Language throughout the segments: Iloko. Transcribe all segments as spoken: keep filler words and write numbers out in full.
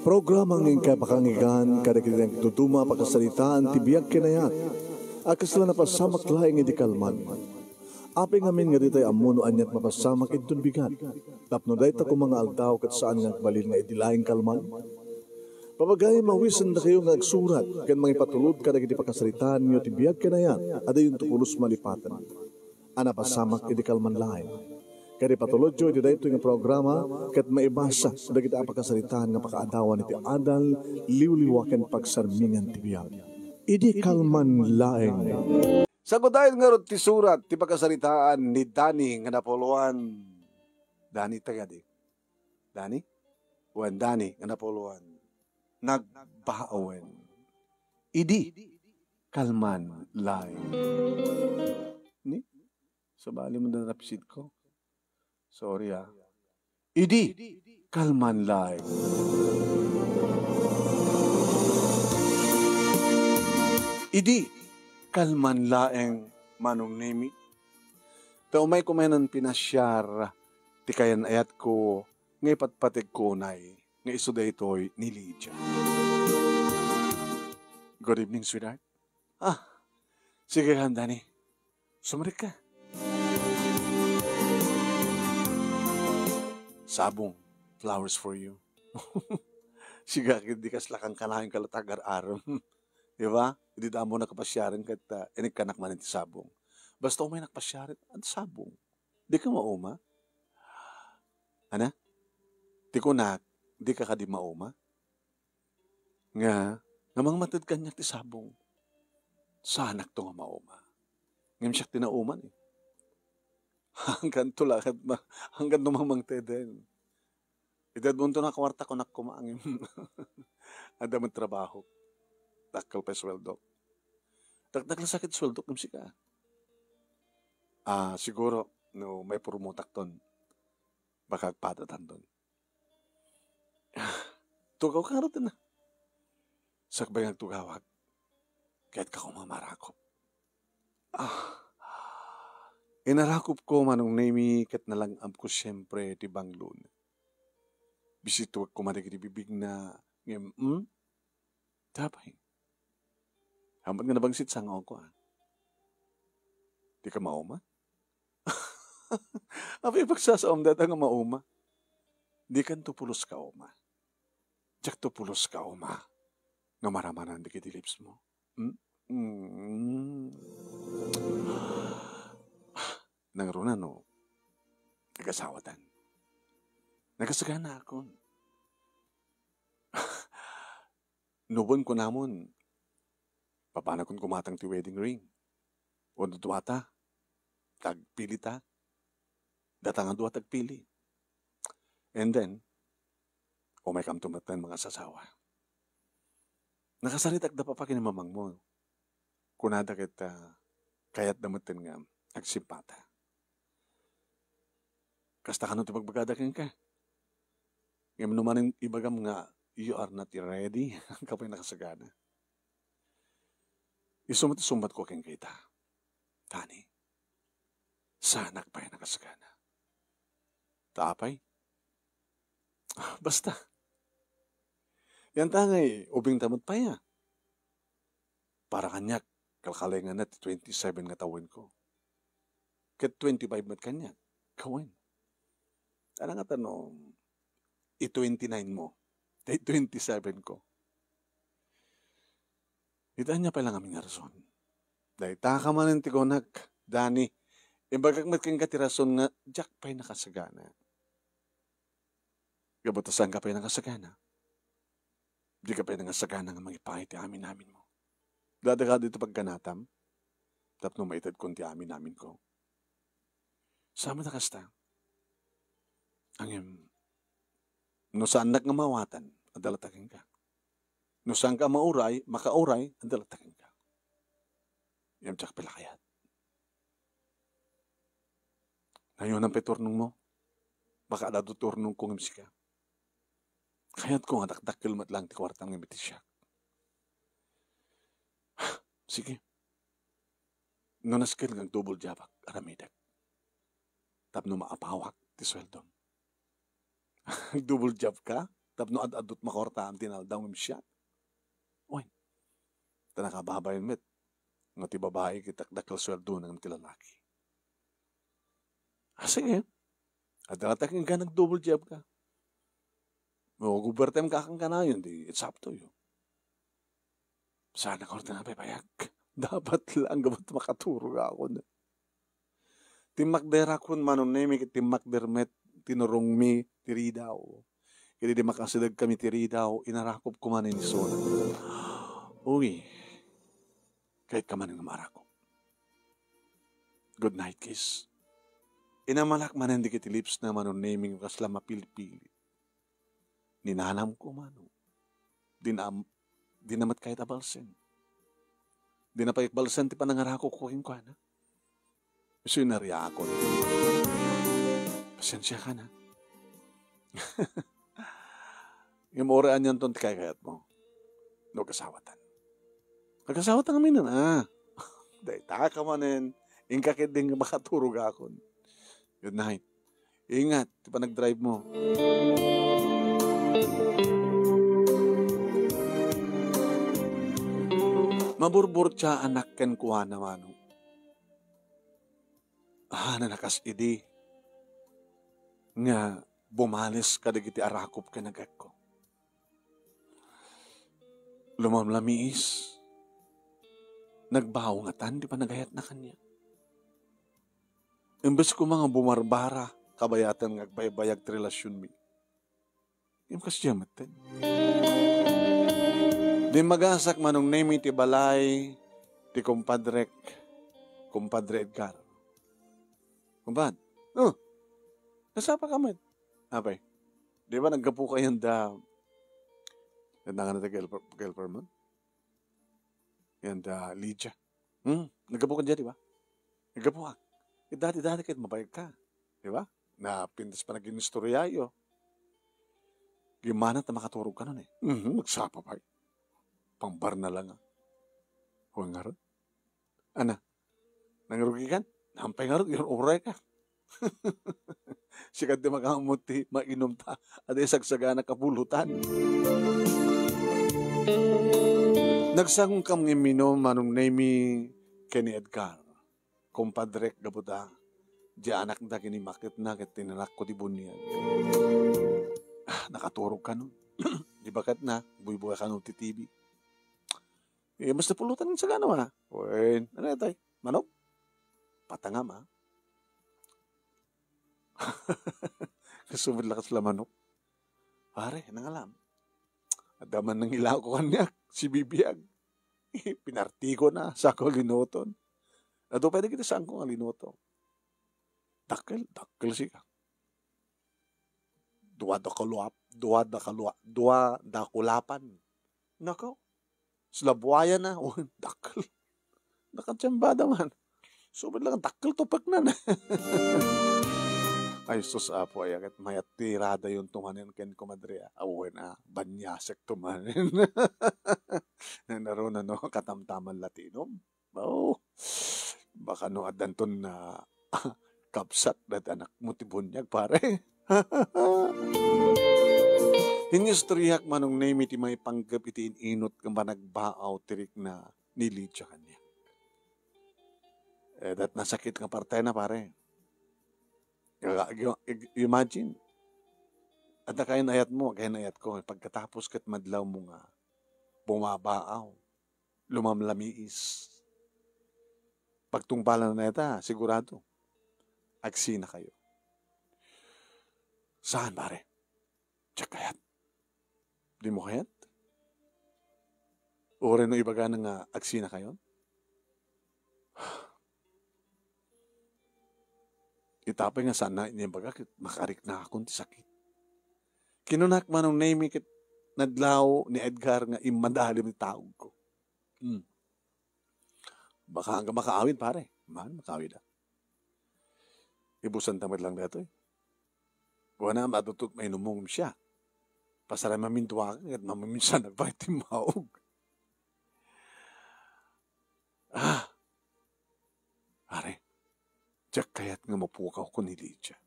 Programa nga inkay pakangigan kadagiti nagduduma a pakasaritaan ti biag ken ayat a kasla napasamak laeng idi kalman. Apay ngamin nga ditay ammo no aniat mapasamak inton bigat, tapno dayta koma nga aldaw ket saan nga agbalin nga idi laeng kalman? Papagayam a awisendakayo nga agsurat ken mangipatulod kadagiti pakasaritaanyo ti biag ken ayat a dayonto pulos malipaten a napasamak idi kalman laeng. Ket ipatulodyo iti daytoy nga programa ket maibasa dagiti a pakasaritaan nga pakaadawan iti adal, liwliwa ken pagsarmingan ti biag. Idi kalman laeng. Sagudayen ngarud ti surat ti pakasaritaan ni Danny nga napuluan. Danny tagadi. Danny? Wen, Danny nga napuluan. Nagbawen. Idi kalman laeng. Ni? Sabali mo na napsit ko. Sorry, ah. Idi kalman laeng. Idi kalman laeng, Manong Nemi. Ta umayko manen pinasiar ti kayan-ayatko nga ipatpategko unay nga isu daytoy ni Lydia. Good evening, sweetheart. Ah, sige, Danny. Sumrekka. Sabong, flowers for you. Siga, di kasla kankanayon ka la ti agar-arem. Di ba? Idi damo nakapasiaren ket, ah, inikkanak manen ti sabong. Basta umay nakapasiaren, adda sabong. Dika mauma? Ana? Ti kunak, dika kadi mauma? Nga, nga mangmated kaniak ti sabong. Saanakto nga mauma. Ngem siak ti nauman, eh. Hangganto la ket ma-, hangganto mangmangteden. Itedmonto nga kuarta, kunak koma, ngem adda met trabaho. Dakkel pay sueldo. Dakdakkel sa ket sueldo, ngem sika. Ah, siguro, no maipromotakton, baka agpadatanton. Tugawka ngarud, na. Sakbay nga agtugawak, kayatko koma nga marakop. Ah, inarakopko, Manong Nemi, ket nalang-amko siempre ti banglona. Bisituek koma dagiti bibigna, ngem, hmm? Apay. Hamat nga nabangsit sangaoka, ah. Dika mauma? Apay pagsasaom dayta nga mauma? Dikanto pulos kauma. Diakto pulos kauma nga maramanan dagiti lips mo. Hmm? Mm. Nangruna no agasawatan. Nagasaganakon. No wen kunamon, papanakon kumatang ti wedding ring. Wenno duata, ta agpilita. Data nga dua ti agpili. And then, umaykamto met laeng mangasasawa. Nakasaritakda, papa, ken ni mamangmo. Kunada ket, ah, kayatda metten nga agsimpata. Kasta kano ti bagbagada kenka? Ngem no manen ibagam nga you are not ready, saan ka pay nakasagana. Isu met ti sungbatko kenka ita, Danny. Saanak pay nakasagana. Ta apay? Basta. Yantangay, ubingta met pay, a. Para kaniak, kalkalenganna ti twenty-seven nga tawenko. Ket twenty-five met kaniak. Kawen. Ala ngata no i-twenty-nine mo, ta i-twenty-seven ko. Ita ania pay la ngamin nga rason? Dayta ka manen ti kunak, Danny. Ibagak met kenka ti rason nga diak pay nakasagana. Gapu ta saan ka pay nakasagana, dika pay nakasagana nga mangipaay ti amin-aminmo. Dada ka dito pagganatam, tapno maitedkon ti amin-aminko. Saan met a kasta? Ngem, no saannak nga maawatan, adda latta kenka. No saanka a mauray, makauray, adda latta kenka. Ngem diak pay la kayat. Nayonam pay turnongmo? Baka adda turnongko ngem sika. Kayatko nga dakdakkel met laeng ti kuartam ngem iti siak. Sige. No nasken nga agdouble jobak, aramidek. Tapno maapawak ti sueldom. Agdouble job ka? tapno ad-adut makuartaam ti inaldaw ngem siak. Wen, ta nakababain met nga ti babai ket dakdakkel sueldona ngem ti lalaki. Ah, sige. Adda latta kenka nag-double job ka. No, overtime ka kan kanayon, di it's up to you. Saan ako ti napaypayag? Dapat lang gabat makaturog ako na. Timmakderakon, Manong Nemi, ket timmakder met tinurongmi ti ridaw. Ket idi makasideg kami ti ridaw, inarakop koma ni Sona. Uy, kayat ka man nga maarakop. Good night kiss. Inamalak manen dagiti lips na, Manong Nemi, nga kasla mapilpilit. Ninanamko, Manong. Dinam-, dinamat kayat a balsen. Dina pay balsen ti panangarakok kenkuana. Isu nariakon. Pasensia ka na. Ngem uray anianton ti kaykayatmo. No kasawatan. Nagkasawatan kami nun, ah. Dayta ka manen. Inka ketdi nga makaturogakon. Good night. Ingat ti panagdrive mo. Maburburtia anak kenkuana, Manong. Ah, nanakas idi nga bumalis kadagiti arakop ken agekko. Lumamlamiis. Nagbao ngatan ti panagayatna kaniak. Imbes koma nga bumarbara, kabayatan nga agbaybayag ti relasionmi. Ngem kasdiay metten. Dimmagasak, Manong Nemi, ti balay ti kumpadrek, Kumpadre Edgar. Kumpad, oh, nasapa ka met? Apay, di ba naggapu kayo da, yung nangan na taga Gelper-, Gelperman? Yan da Lydia. Hmm, naggapu ka dyan, di ba? Naggapu ka. Eh, dati-dati kahit mabayag ka. Di ba? Na pintas pa naging istoryayo. Gimana ta makaturog ka nun eh. Mhm, nagsapa pa eh. Pangbar na lang ah. Huwag nga ron. Ana, nangrugi kan? Nampay nga ron, uray ka. Sikat di makaamot ti mainom ta. Adi sagsagana kapulutan. Nagsangkam nga imminum Manong Nemi ken ni Edgar. Kumpadrek gapu ta, di anakda ken ni maketna ket tinanakko ti buniag. Ah, nakaturog kano. Di ba ket na, buybuya kano ti T V. Eh, mas napulutan nga sagana, ah. Wen, ano yatay? Manok? Patangam, ah. Kasubad lakas la manok. Pare, nangalam. Adda man nangilako kaniak, si Bibiag. Pinartiko na, sako linuton. Adu pay dagiti saanko nga linuto. Dakkel, dakkel sika. Dua da kaluap, dua da kalua-, dua da kulapan. Nako, sila buaya na. Oh, dakkel. Nakatiambada man. Subad lang, dakkel tupek na. Ay, sus, Apo, ay, agad mayat ti rada yun tumanen ken kumadre, ah. Awen, ah, banyasek tumanen. Naro na, no, katamtaman latinum. Oh, baka no, addanton na kabsat dati anak mo ti buniag, pare. Inistoryak Manong Nemi ti maipanggep iti in-inut nga managbaaw ti rikna ni Lydia kaniak. Eh, dat nasakit nga partena, pare. Imagine, adda kayan ayat mo, kayan ayat ko, pagkatapos ket madlaw mo nga bumabaaw, lumamlamiis. Pagtungpalan na ita, sigurado, agsina kayo. Saan, pare? Diak kayat. Di mo kayat? Uray no ibagana nga agsina kayon? Itapay nga saan na inyembaga ket makariknakon ti sakit. Kinunak Manong Nemi ket nadlaw ni Edgar nga immadalem ti taogko. Hmm. Baka nga makaawid, pare. Man, makaawid, ah. Ibusan ta met lang datoy. Kuana, matutut mainumong siya. Pasara mamintuakan, ket mamaminsan nagpakit timmaog. Ah, pare, diak kayat nga mapukaw ko ni Lydia.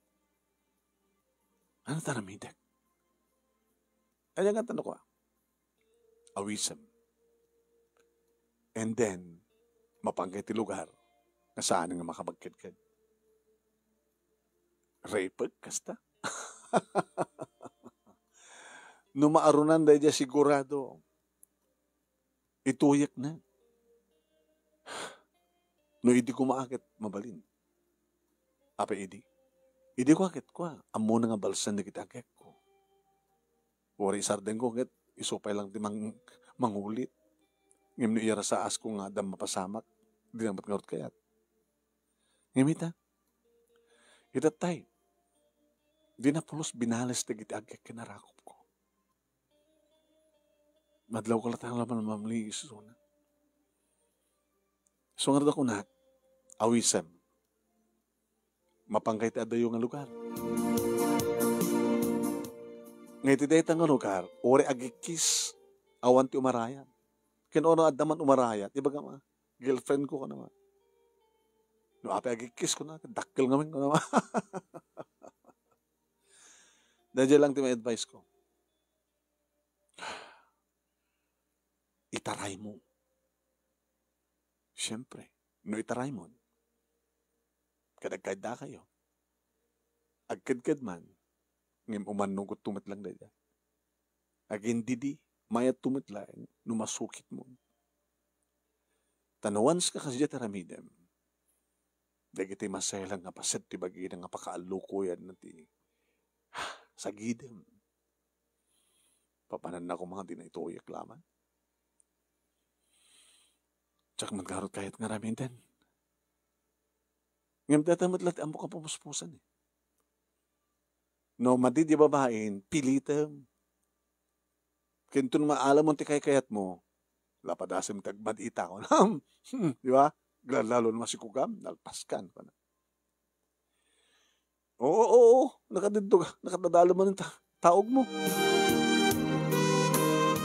Ano ta namidek? Ania nga tano kua? Awisem. And then, mapanka iti lugar nga saan nga makabagkedked. Rapek, kasta? No maarunan daydiay, sigurado, ituyekna. No idi koma ket mabalin. Apay idi? Idi kua ket kua, ammona nga balsen dagiti agekko. Uray isardengko ket isu pay lang ti mang-, mangulit. Ngem no iyarasaasko nga adda mapasamak, dina met ngarud kayat. Ngem ita, ita tay, dina pulos binales dagiti agek ken arakupko. Madlawko latta nga laman mamli isuna. So, ngarud a kunak, awisem. Mapanka iti adayo nga lugar. Nga iti dayta nga lugar, uray agikkis, awan ti umarayat. Ken no adda man umarayat, ibagam, "Ah, girlfriend ko," kunam. No apay agikkis, kunam, "Dakkel ngamin," kunam. Daydiay lang ti ma-advise ko. Itaraymo. Siempre, no itaraymon, kadagkaydakayo. Agkedked man, ngem umannongtto met lang dayta. Agindidi, mayatto met laeng no masukitmo. Ta no once ka kasdiay ti aramidem, dagiti maselang nga paset ti bagina nga pakaallukoyanna ti sagidem. Papananna koma nga dina ituyek laman. Diak man ngarud kayat nga aramiden. Ngem dayta met la ti ammok a pupuspusam, eh. No madi diay babain, pilitem. Ken no maalamon ti kaykayatmo, lapadasem ti agmadi ita, kunam. Hmm, di ba? Lalo no masikugam, nalpaskan, kunam. Oo, oo, oo. Nakadidto ka. Nakadadalo man ta-, taogmo.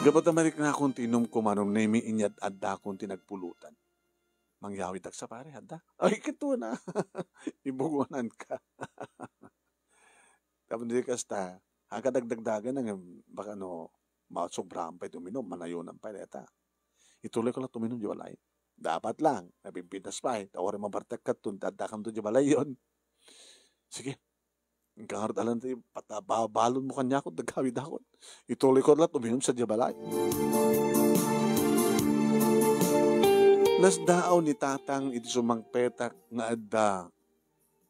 Gapu ta mariknakon ti inumko, Manong Nemi, inyad-addakon ti nagpulutan. Mangyawidak sa pare, adda. Ay, kito na. Ibugonan ka. Tapos di kasta, ha, kadagdagdagan na nga, baka no, masobraan pa iti uminum, manayonan pa dayta. Ituloy ko la ti uminum diay balay. Dapat lang, nabibinas pay, ta uray mabartek kadton, addakanto diay balayyon. Sige. Inka ngarud alan ti pata-, ba-, balonmo kaniak, agawidakon. Ituloy ko la ti uminum sadiay balay. Nasdaaw ni Tatang iti sumangpetak nga adda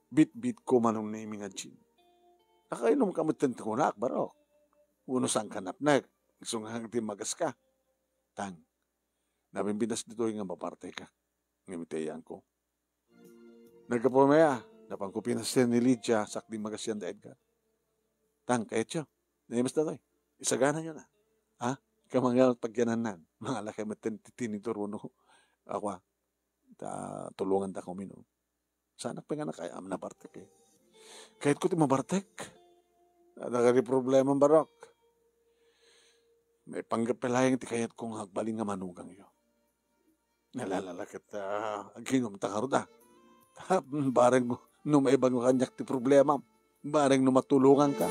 bitbitko, Manong Nemi, nga gin. Nakainumka metten ti kunak, barok. Wenno saanka napnek, isu nga agdimmageska. Tang, nabimbinas ditoy nga mabartekak. Ngem iti ayanko, naggapu met, napanko pinasen ni Lydia, sak dimmagas yan da Edgar. Tang, kayatyo. Naimas datoy. Isaganayo na. Ha? Kamangan pagyanannan. Mangalakay metten ti tinidor wenno. Ako, ah. Ta, tulongandaka uminum. Saanak pay nga nakay-, am, nabartek, eh. Kayatko ti mabartek. Adda kadi problema, barok. Maipanggep pay laeng ti kayatko nga agbalin nga manugangyo. Nalala la ket, ah, aginumta ngarud, ah. Bareng no maibanka kaniak ti problemam. Bareng no matulonganka.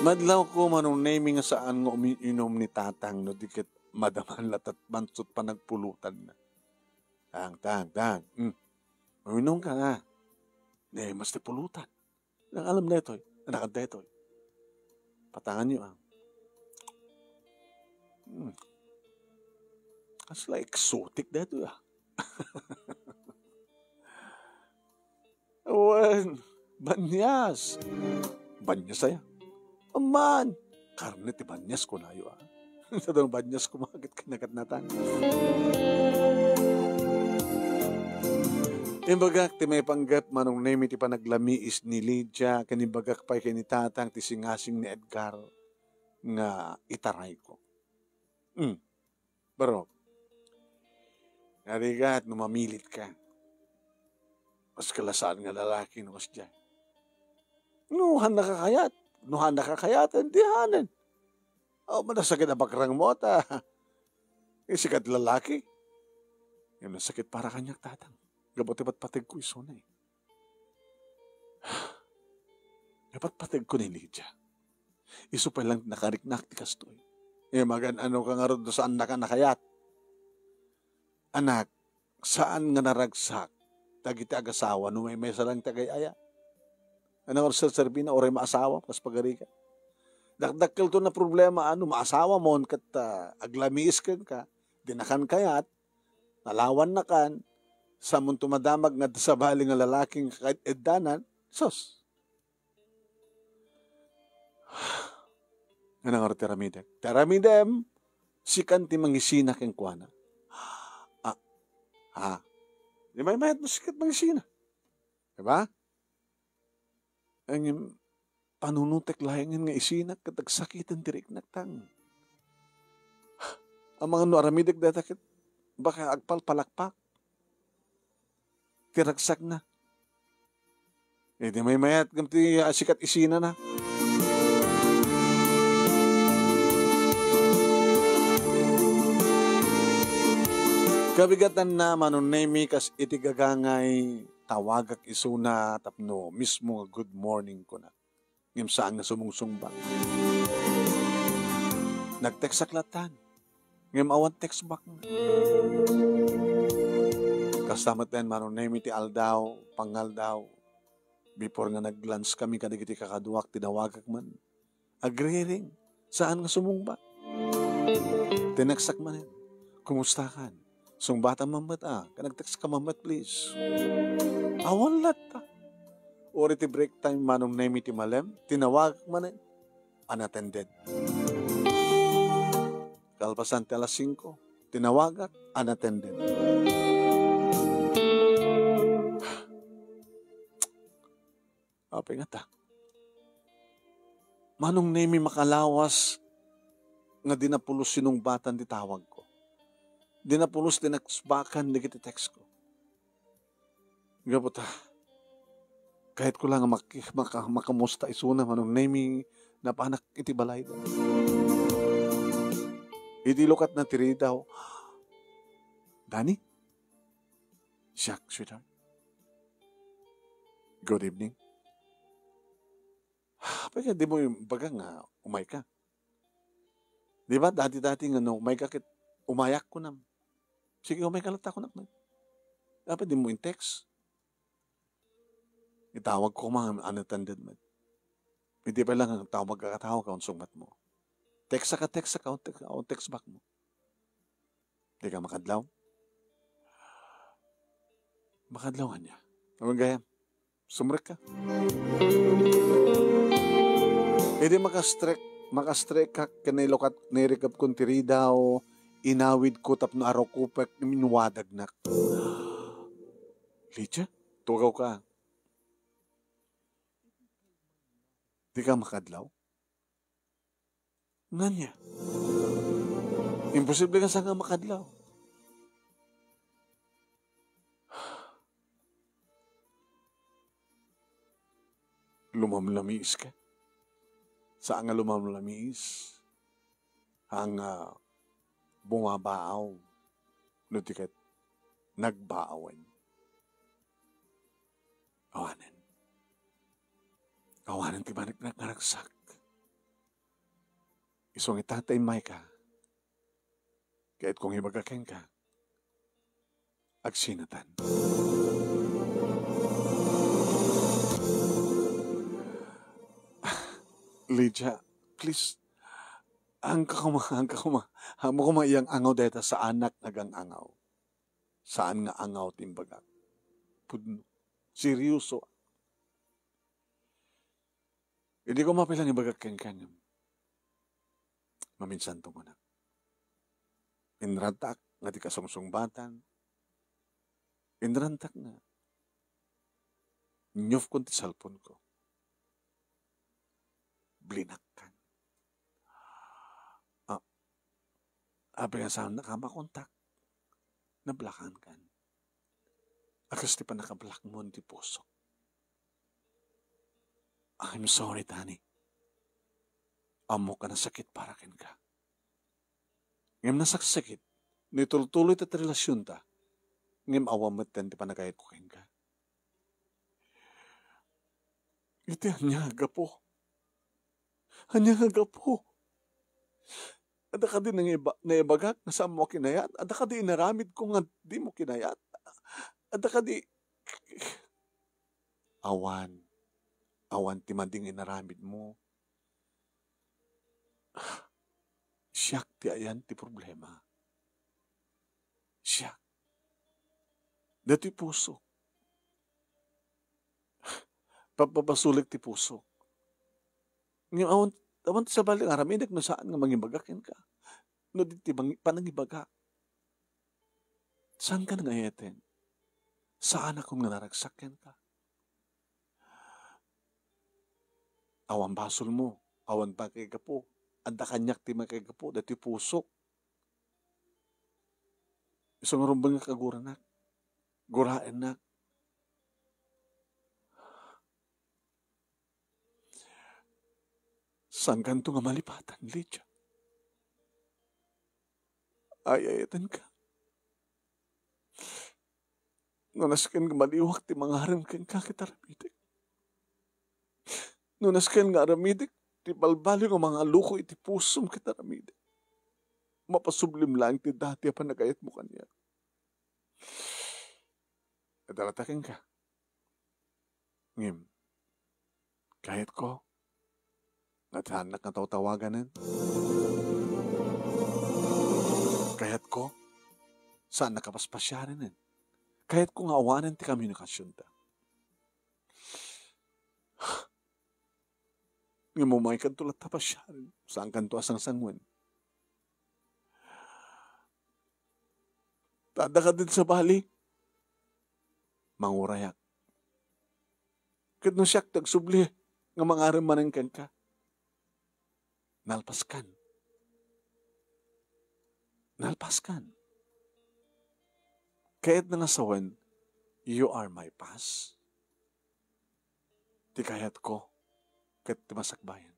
Madlawko, Manong Nemi, nga saan nga umiinum ni Tatang no di ket madaman latta mansot panagpulutanna. Tang, tang, tang. Hmm. Uminumka nga. Naimas ti pulutan. Nakalam daytoy. Nakalam daytoy. Patanganyo, ah. Hmm. Kasla exotic daytoy, ah. Wen, banias. Banias aya? Amman, karne ti banias, kunayo, ah. Sadun banias kumakit kanakat natan. Imbagak ti maipanggep, Manong Nemi, ti panaglamiis ni Lydia, ken imbagak pay ken ni Tatang ti singasing ni Edgar nga itarayko. Hmm. Barok. Narigat no mamilitka. Kas kala saan nga lalaki no kasdiay. No, hannaka kayat. No, hannaka kayat, di hanen. O, madasakit a bakrangmo, ta. Isika ti lalaki. Ngem nasakit para kaniak, Tatang. Gapu ti patpategko isuna, eh. Napatpategko ni Lydia. Isu pay lang nakariknak ti kastoy. E, magan-ano ka ngarud no saannaka nakayat? Anak, saan nga naragsak dagiti agasawa no maymaysa lang ti agay-ayat. Ania nga serserbina uray maasawa kas pagarigan? Dakdakkelto a problema no maasawamon ket, ah, aglamiis kenka, dinakan kayat, nalawannakan, samonto madamag nga adda sabali nga lalaki nga kaeddanan, sus! Ania ngarud ti aramidek? Ti aramidem, sikan ti mangisina kenkuana. Ah, ha? Di maymayat no sikat mangisina. Diba? Ngem, panunotek laengen nga isinak ket agsakiten ti riknak tang. Amangan no aramidek dayta ket baka agpalpalakpak ti ragsakna. E, di maymayat ngem ti, ah, sikat isinana. Kabigatanna, Manong Nemy, kas iti gagangay, tawagak isuna tapno mismo nga good morning kuna. Ngem saan nga sumungsungbat. Nag-textak lattan. Ngem awan text back na. Kasta met laeng, Manong Nemy, ti aldaw, pangaldaw, before nga nag-lunch kami kadagiti kakaduak, tinawagak man. Agriring, saan nga sumungbat. Tinextak manen, "Kumusta kan?" Sungbatam man met, a, ket nag-textak man met, please. Awan latta. Uray ti break time, Manong Nemy, ti malem, tinawagak manen. Unattended. Kalpasan ti alas singko, tinawagak, unattended. Apay ngata? Manong Nemy, makalawas nga di na pulos sinungbatan ti tawagko. Di na pulos tinextbakan dagiti textko. Gapu ta, kayatko la nga maki-, maka-, makamusta isuna, Manong Nemy, napanak iti balayda. Idi lukatna ti ridaw, "Danny? Siak, sweetheart. Good evening." Apay ket dimo imbaga nga umayka? Di ba, dati-dati nga no umayka ket umayak kunam. Sige, umayka latta kunak met. Apay dimo in-text? Itawagko man, unattended met. Idi pay lang tawag ka, tawag ka, unsungbatmo? Textaka, textaka, awan text, awan text backmo. Dika makadlaw? Makadlaw ania? Awan gayam. Sumrekka. Idi makastrek, makastrek ka, ken nailukat, nairikepkon ti ridaw, inawidko tapno arukopek, inwadagnak. "Lydia, tugawka. Dika makadlaw?" Ngania? Imposible nga saan nga makadlaw. Lumamlamiis ka? Saan nga lumamlamiis? Haan nga bumabaaw no di ket nagbaawen. Awanen. Awanen ti manik-, nagmaragsak. Isu nga ita ta immay ka. Ket kung ibaga kenka, agsinatan. Lydia, please, angka koma, angka koma. Ammok koma iyang angaw dayta, saanak nga agang-angaw. Saan nga angaw ti imbagak. Pudno. Seryoso. Idi koma pay lang ibagak kenka, maminsan to kunak. Inrantak nga di ka sungsungbatan. Inrantak nga inyufkon ti cellphone ko. Blinakkan. Ah, apay nga saan naka makontak? Nablakankan. A kas ti pannakablakmon ti pusok. I'm sorry, Danny. Ammok a nasakit para kenka. Ngem nasaksakit no itultuloyta ti relasionta, ngem awan metten ti panagayatko kenka. Iti ania a gapu? Ania a gapu? Adda kadi nangiba-, naibagak nga saanmo a kinayat? Adda kadi inaramidko nga dimo kinayat? Adda kadi... Awan. Awan ti madi nga inaramidmo. Siak ti ayan ti problema. Siak. Datoy pusok. Papabasolek ti pusok. Ngem awan, awan ti sabali nga aramidek no saan nga mangibaga kenka. No di ti mangi-, panangibaga. Saanka nga ngayaten? Saanakon nga naragsak kenka. Awan basolmo, awan makaigapu. Adda kaniak ti makaigapu, datoy pusok. Isu nga rumbeng nga kaguranak. Guraennak. Saankanto nga malipatan, Lydia? Ay-ayatenka. No nasken nga maliwak ti mangarem kenka ket aramidek. No nasken nga aramidek ti balbaliw nga mangaluko iti pusom ket aramidek. Mapasublim laeng ti dati a panagayatmo kaniak. Adda latta kenka. Ngem, kayatko nga saannak nga tawtawaganen. Kayatko, saannak a paspasiarenen. Kayatko nga awanen ti komunikasionta. Ngem umaykanto latta a pasiaren, saankanto a sangsanguen. Ta adda kadin sabali, mangurayak. Ket no siak ti agsubli nga mangarem manen kenka, nalpaskan. Nalpaskan. Kayatna nga sawen, you are my past. Ti kayatko ket ti masakbayan.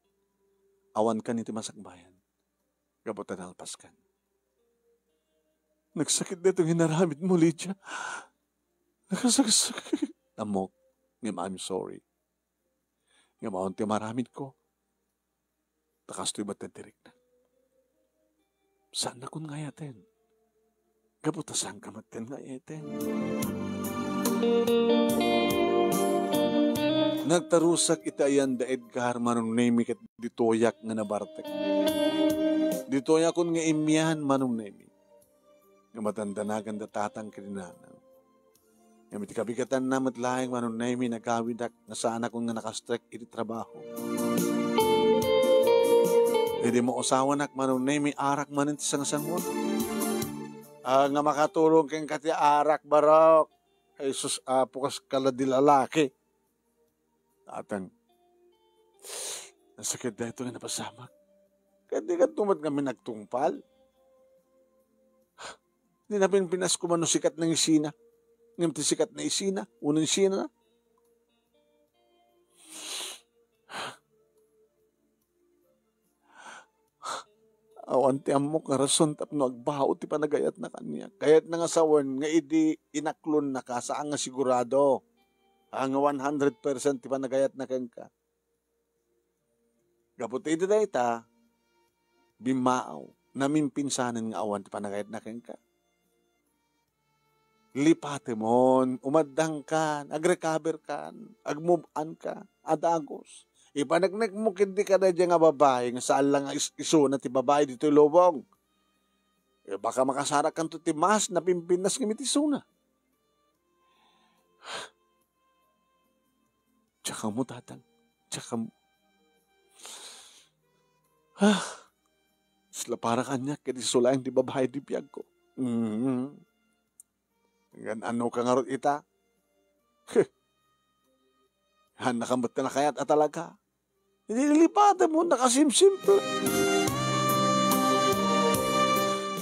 Awankan iti masakbayan. Gapu ta nalpaskan. Nagsakit daytoy nga inaramidmo, Lydia. Nakasaksakit. Ammok, ngem I'm sorry. Ngem awan ti maramidko. Ta kastoy met ti rikna. Saannakon nga ayaten. Gapu ta saanka met nga ayaten. Nagtarusak iti ayan da Edgar, Manong Nemy, ket ditoyak nga nabartek. Ditoyakon nga immian, Manong Nemy, nga madandanagan da tatang ken nanang. Ngem iti kabigatanna met laeng, Manong Nemy, nagawidak nga saanakon nga nakastrek iti trabaho. Idi mausawanak, Manong Nemy, arak manen ti sangsangon. Ah, nga makatulong kenka ti arak, Barok. Ay, sus, Apo, kas kala di lalaki. Tatang, nasakit daytoy nga napasamak. Ket dikanto met ngamin nagtungpal. Di napinpinas ko man no sikat nga isina. Ngem ti sikat nga isina, uno isina na. Awan ti ammok nga rason tapno agbao ti panagayatna kaniak. Kayatna nga sawen nga idi inaklonnaka, saan nga sigurado, a, nga one hundred percent ti panagayatna kenka. Gapu ta idi dayta, bimmaaw, naminpinsanen nga awan ti panagayatna kenka. Lipatemon, umaddangkan, agrecoverkan, agmove-onka, a dagus. Ipaneknekmo ketdi kadaydiay nga babai nga saan la nga is-, isuna ti babai ditoy lubong. E, baka makasarakanto ti mas napimpintas nga iti isuna. Diak ammo, tatang. Diak ammo. Ah, isla para kaniak ket isu laeng ti babai ti biagko. Mm. Ngem annoka ngarud ita? Heh. Haannaka met a nakayat a talaga. Idi lipatemon, nakasimsimple.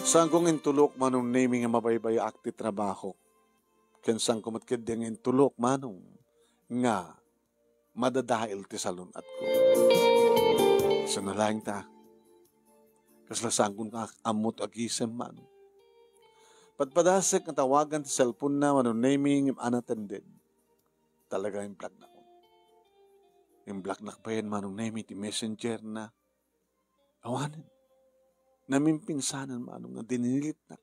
Saanko nga intulok, Manong Nemy, nga mabaybayaak ti trabahok. Ken saanko met ketdi nga intulok, Manong, nga madadael ti salun-atko. Isu laeng ta, kasla saanko nga ammo ti agisem, Manong. Padpadasek nga tawagan ti cellphone-na, Manong Nemy, ngem unattended. Talaga nga implagna. Imblocknak payen, Manong Nemi, ti messengerna. Awanen. Namimpinsanan, Manong, nga dininelitnak.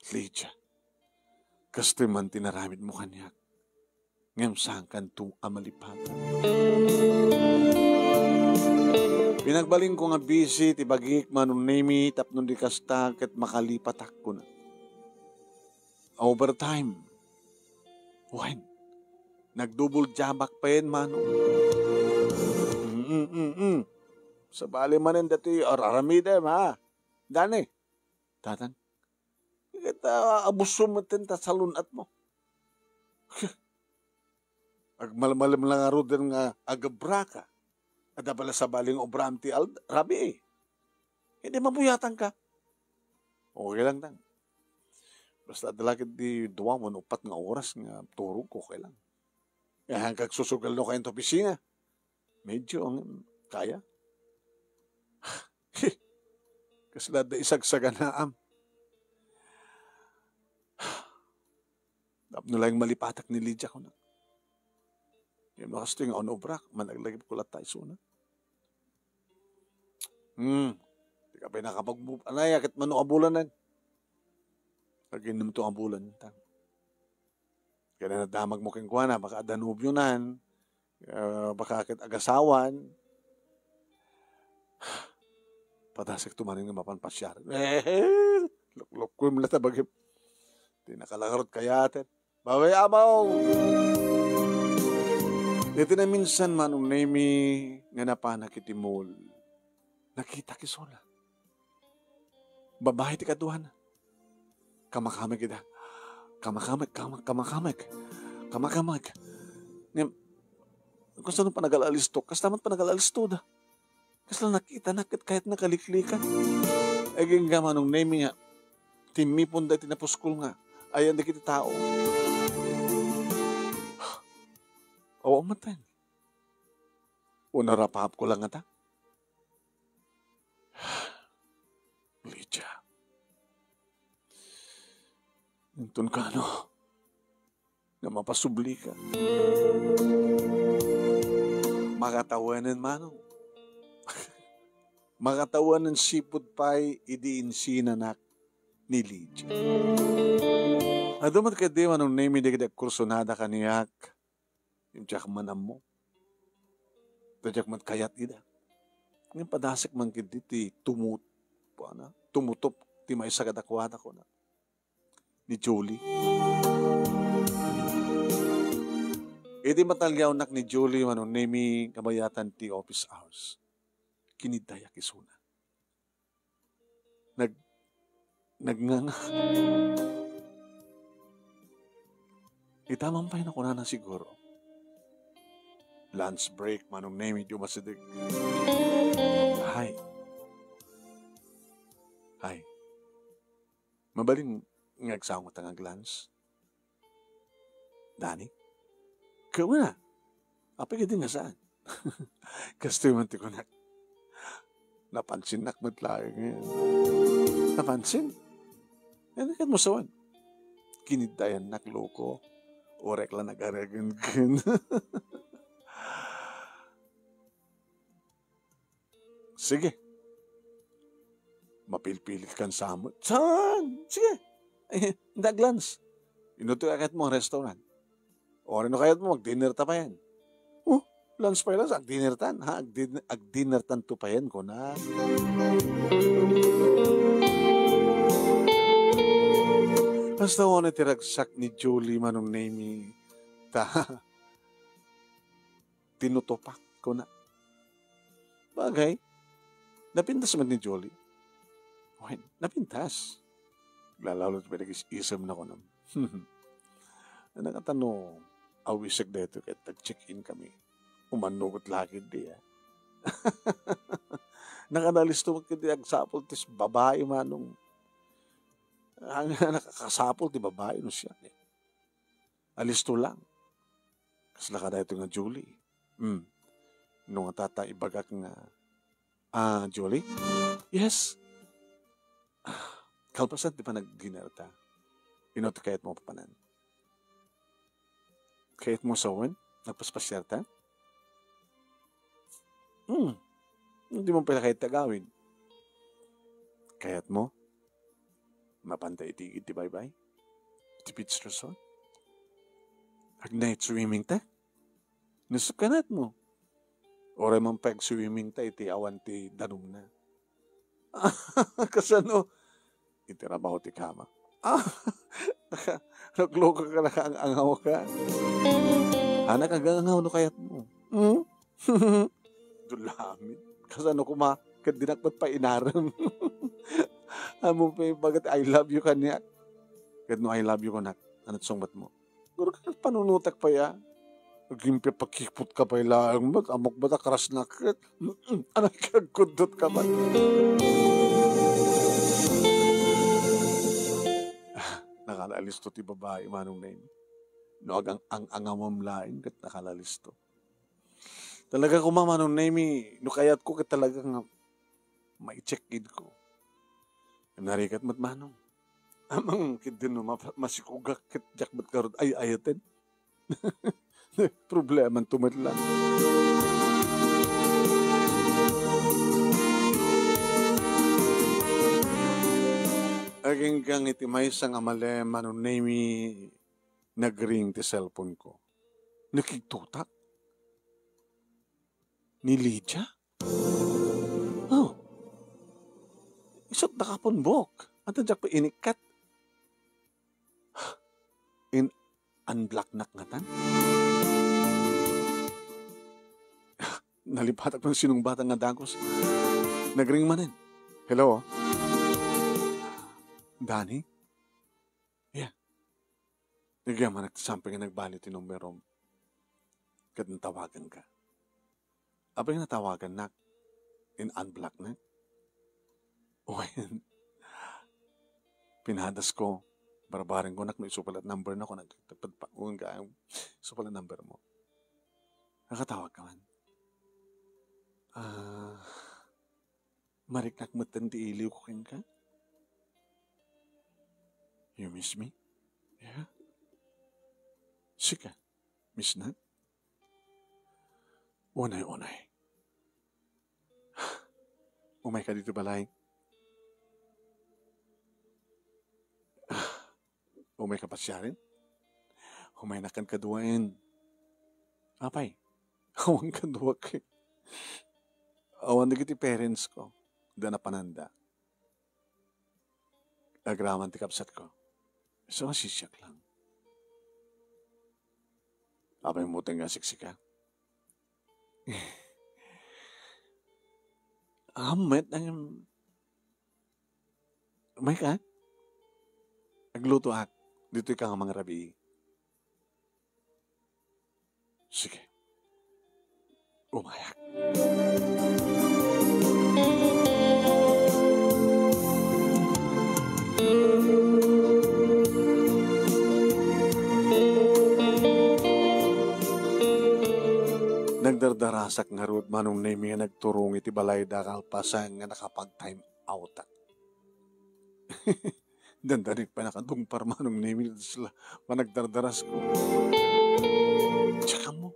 Lydia, kastoy man ti naramidmo kaniak, ngem saankanto a malipatan. Pinagbalinko nga busy ti bagik, Manong Nemi, tapno di kasta ket makalipatak, kuna. Overtime. Wen, nagdouble jabak payen, Manong. Mm, mm, mm. Sabali manen datoy ar-aramidem, ha? Dani. Tatan. Ket, ah, abusom metten ta salun-atmo. Agmalmalem la ngaruden nga agabraka. Adda pay la sabali nga obraam ti al-, rabii. Idi mabuyatanka. Okay lang, tang. Basta adda la ket di dua wenno uppat nga oras nga turog, okay lang. Ayan, kagsusugal no kayon ta opisina. Medyo ang kaya. Kasla da isagsaganaam. Tapno lang malipatak ni Lydia, kuna. Ngem no kastoy nga unobrak, managlagipko latta isuna. Hmm. Di ka pay nakapag-move on, ay, ket mano a bulanen? Aginnemto a bulan, tang. Kaya nadamagmo kenkuana, baka adda nobionan, ah, baka ket agasawan. Padasek to manen nga mapan pasiar. Eh, luklukko, imla ta bagim. Di nakalangarot kayaten. Babawi, amaw! Iti naminsan, Manong Nemi, nga napanak iti mall, nakitak isuna. Babai ti kaduana. Kamakameg ida. Kamakameg, kama-, kamakameg. Kamakameg. Ngem, kasano panagal-alisto? Kasta met panagal-alisto da. Kasla nakita na ket kayat na kaliklikan. Agingga, Manong Nemi, nga timmipon da iti napuskol nga ayan dagiti tao. Awa maten. Unarapapko lang ngata. Lydia. Inton kano nga mapasublika. Makatawanen, Manong. Makatawanen sipud pay idi insinanak ni Lydia. Adu met kadi, Manong Nemi, dagiti agkursunada kaniak. Diak man ammo. Ta diak met kayat ida. Ngem padasek man ketdi ti tumut-, ano, tumutop ti maysa kadakuada, kuna, ni Julie. Idi mataliawnak ni Julie, Manong Nemi, kabayatan ti office hours, kiniddayak isuna. Nag-, nagnganga. Ita man pay nakunana siguro. Lunch break, Manong Nemi, di umasideg. Hay. Hay. Mabalin nga agsaw nga ta nga ag-lunch? Dani? Kauna. Apay kadi nga saan? Kastoy man ti kunak. Napansinnak met laeng. Napansin? Ano ket mo sawan? Kiniddayannak, loko. Orek la nagaragengen. Sige. Mapilpilit kan samot. Saan? Sige. Eh, nag-lunch. Inutoy a ket mo ang restaurant. O, ano kayat mo? Mag-dinner ta payen. Oh, lunch pa lang, ag-dinner tan. Ha? Ag-din-, ag-dinner tan to payen, kuna. Basta wala ti ragsak ni Julie, Manong Nemi. Ta. Tinutopak, kuna. Bagay, napintas man ni Julie. Wen, napintas. Lalaw ti panagis-isem na, kuna. Ano ka tano, awisag dito ket nag-check-in kami. Umano ket lagi di, ah. Nakadalisto mo ket di agsapol ti babae, Manong. Ang nakakasapol ti babae, no siya, eh. Alisto lang. Kasla ka daytoy nga Julie. Hmm. No nga tata ibagak nga, ah, Julie? Yes. Ah, kalpasan ti panagdinerta. Ino ti kayat mo papanan? Kayatmo sawen? Nagpaspasiarta? Hmm. Dimo pay la kayat ti agawid. Kayatmo? Mapanta iti igid ti baybay? Iti beach resort? Ag-night swimming ta? Nusuk kanatmo? Uray man pay ag-swimming ta iti awan ti danumna. Kasano? Iti rabaw ti kama. Ah, naka-, nagloko ka, nakaang-angaw ka. Anak, agang-angaw no kayatmo. Hmm? Dulamin. Kasano koma? Ket dinak met painarem. Ammom pay bagat I love you kaniak. Ket no I love you kunak, ano ti sungbatmo? Guru, panunotek pay a. Agimpi pakipot ka pay laeng met, ammok met a crush na ket. Anak, agkuddot ka met. Nakalaalisto ti babai, Manong Nemi. No agang-, ang-, angamam laeng ket nakalaalisto. Talaga koma, Manong Nemi, no kayatko ket talaga nga mai-check-in ko. Narigat met, Manong. Amang, ket din no map-, masikugak ket diak met garud ay-ayaten. Problemanto met lang. Aginggang iti maysa nga malem, Manong Nemi, nagring ti cellphone ko. Nakigtotak? Ni Lydia? Oh. Isut' da kapon buok. Anta diak pay inikkat. In-unblock nak ngatan? Nalipatak man sinungbatang nga dagus. Nagring manen. Hello? Danny? Yeah. Nagyamanak ti sampay nga nagbali ti numerom. Ket natawaganka. Apay nga natawagannak? In-unblocknak? Wen, pinadasko, barbarengko nak no isu pay la ti number na, kunak, isu pay la ti number mo. Nakatawag ka man? Ah, mariknak metten ti iliwko kenka? You miss me? Yeah? Sika, miss nak? Unay, unay. Umayka ditoy balay. Umayka pasiaren? Umaynak kaduaen. Apay, awan kaduak. Awan dagiti parents ko. Adda napananda. Agraman ti kabsatko. So, masisiak lang. Apay mo nga siksika? Amet ang, umayka? Aglutoak. Ditoyka nga mangrabii. Sige. Umayak. Nagdardarasak ngarud, Manong Nemi, nga nagturong iti balayda kalpasan nga nakapag-time outak. Dandanik pay nakadungpar, Manong Nemi, iti sla-, panagdardarasko. Tsaka mo.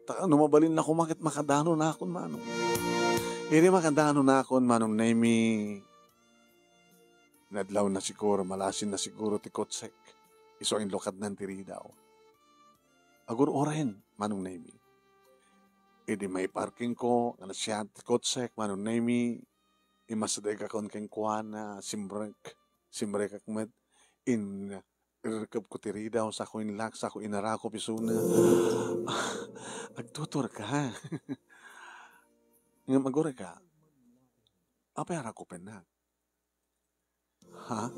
Ta, no mabalin na kumakit, makadanonakon, Manong. Idi makadanonakon, Manong Nemi, nadlaw na siguro, malasin na siguro ti kotsek. Isu a inlukadnan ti ridaw. Agur-uren, Manong Nemi. Idi maiparkingko, nga nasiat ti kotsek, Manong Nemi, immasidegakon kenkuana, simrek, simrekak met, in-, irrekebko ti ridaw, sako inlak, sako inarakop isuna. Agtuturka. Ngem agurayka, apay a rakupennak? Ha?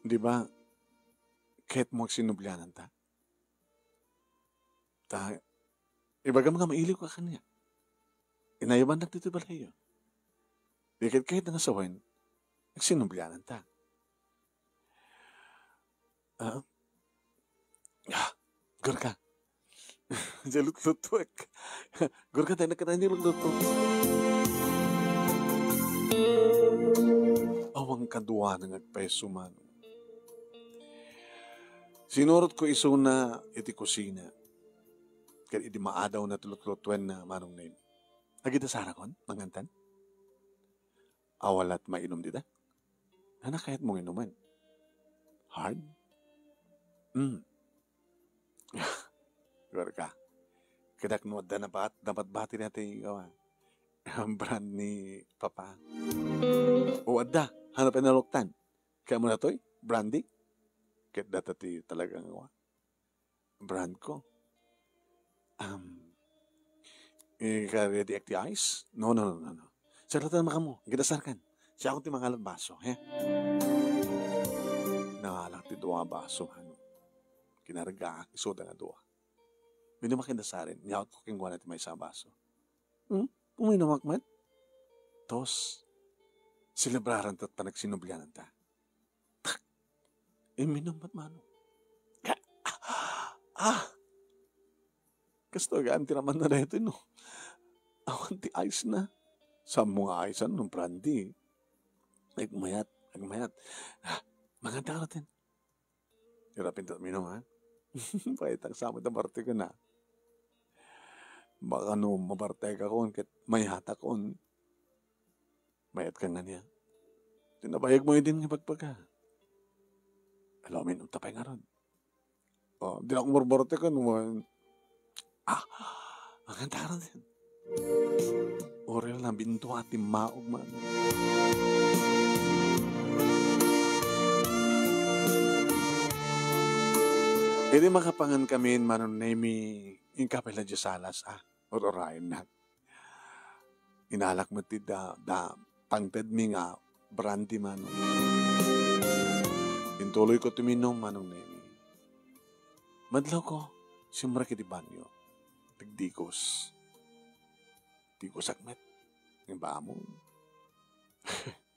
Di ba, ket mo agsinubliananta? Ta, ibagam nga mailiwka kaniak. Inayabannak ditoy balayyo. Di ket ket nga sawen, agsinubliananta. Ah? Ah, gurka. Diay lutlutuek. Gurka, tayo nakatayo ni lutluto. Awan kaduana nga agpayso, Manong. Sinurotko isuna iti kusina. Ket idi maadawna ti lutlutuenna, Manong Nemi. Agidasarakon, mangantan? Awalat mainum dita? Ania kayatmo nga inumen? Hard? Mm. Kuarka. Kadak no adda nabat-, napatbati na ti, awa, brand ni Papa. O adda, hanap na luktan. Kayatmo datoy, brandy? Ket data ti talagang, awa, brand ko. Um, eh, ka ready ak ti ice? No, no, no, no, no. Saratan makamu, gidasarkan. Siya akong ti mangalad baso, he? Nangalak ti dua a baso, ano? Kinarga, isuda nga dua. Minum ak ken dasaren, niyawat ko kenkuana ti maysa a baso. Hmm? Uminumak met? Tos, selebraranta ti panagsinubliananta. Imminum met, Manong. Ah! Kastoy, gaan ti namanna daytoy, no? Awan ti ice na. Saan mo nga ice, ano, brandy? Agmayat, agmayat. Ah, mangan ta laeng. Ira pinta minum, ha? Paitak sa amin ta bartekon, ha? Baka no mabartekakon, ket mayatakon. Mayat ka nga niya. Tinabayag mo idin nga bagbaga. Alaw, minum ta pay ngarud. Oh, di na ako murmurte ka naman. Ah, ang ganda ka rin. Orel na bintua ti maog man. Idi makapangan kami, Manong Nemi, inka pala di salas, ah. Ur-urayen na. Inalak met ti da, da, pangtedmi nga brandy, Manong. Intuloy ko ti minum, Manong Nemi. Madlaw ko, simrek iti banyo. Nagdigos. Digosak met. Nga ba mo?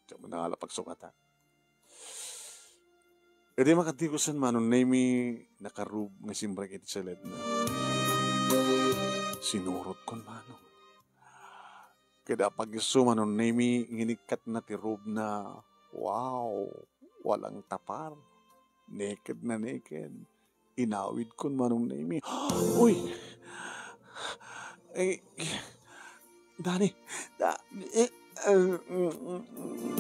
Diak mo nangala pagsukata. Idi makadigosan, Manong Nemi, nakarub nga simrek iti saledna. Sinurotkon, Manong. Kada pag-isu, Manong Nemi, nginikkatna ti rubna. Wow! Walang tapar. Naked na naked. Inawidkon, Manong Nemi. Uy! Ay, Dani, da, eh, eh, mm, mm, mm.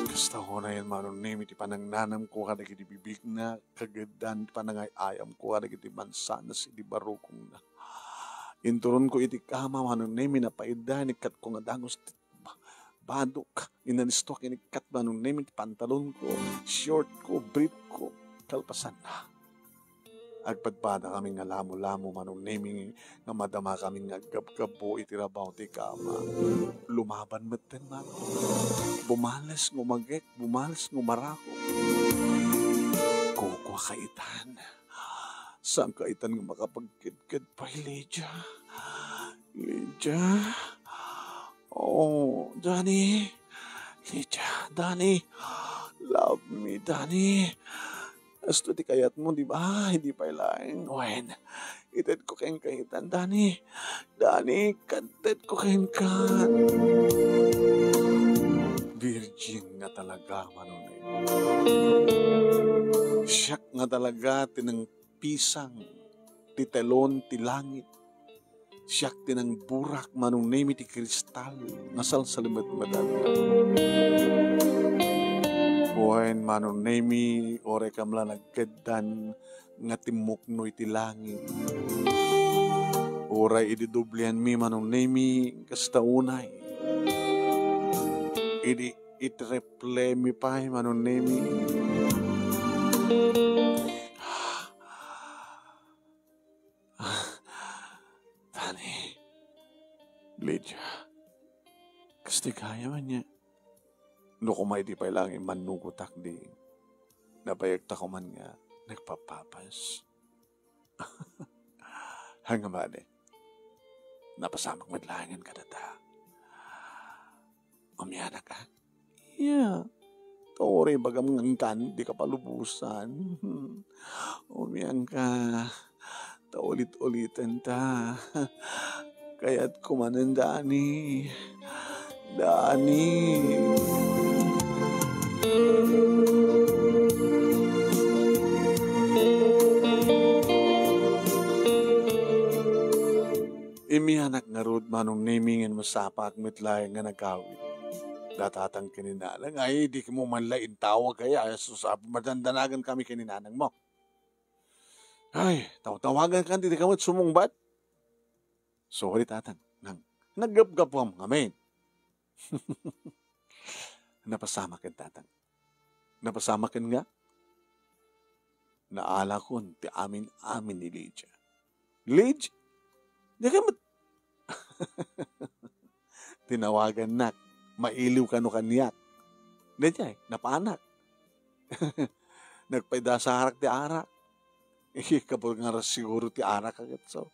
Kasta ko na yan, Manong Nemi, ti panangnanamko kadagiti bibigna, kageddan ti panangay-ayamko kadagiti mansanas iti barukongna. Inturonko iti kama, Manong Nemi, napaidda, inikkatko nga dagus ti ba-, badok. Inanisto, kinikkat, Manong Nemi, ti pantalonko, shortko, briefko, kalpasanna. Agpadpada kami nga lamo-lamo, Manong Nemi, nga madama kami nga aggabgabbo iti rabaw ti kama. Lumaban metten, Manong. Bumales nga umagek, bumales nga umarako. Kukua ka itan. Saan ka itan nga makapagkedked pay, Lydia? Lydia? Oh, Dani. Lydia, Dani. Love me, Dani. Kastoy ti kayatmo, di ba? Hindi pay laeng. Wen, itedko kenka itan, Dani. Dani, itedko kenka. Virgin nga talaga, Manong Nemi. Siak nga talaga ti nangpisang ti telon ti langit. Siak ti nangburak, Manong Nemi, ti kristal nga salsalimetmetan. Wen, Manong Nemi, uray kam la nagkeddan nga timmuknoy ti langit. Uray idi doblianmi, Manong Nemi, kasta unay. Idi itriplemi pay, Manong Nemi. Dani, Lydia, kasta gayam ania. No koma idi pay laeng immannugotak, di nabayagta koman nga nagpapapas. Ania man, napasamak met laengen kadata. Umianak, a? Iya. Ta uray ibagam nga inkan, dika palubosan. Umianka. Ta ulit-uliten ta. Kayatko manen, Dani. Dani. Ngarud, Manong Nemy, ngem masapak met laeng nga nagawid da tatang ken ni nanang. Ay, di mo man la intawag, ay, ay, sus, a, madandanagan kami ken ni nanang mo. Ay, tawtawagan ka, di ka met sumungbat. Sorry, tatang. Nang, naggapgapuam ngamin. Napasamaken, tatang. Napasamaken nga? Naalakon ti amin-amin ni Lydia. Lydia? Di ka mat-, tinawagannak. Mailiw kano kaniak. Daydiay, napanak. Nagpaidasarak ti arak. Ikabul nga ras siguro ti arak, agad so.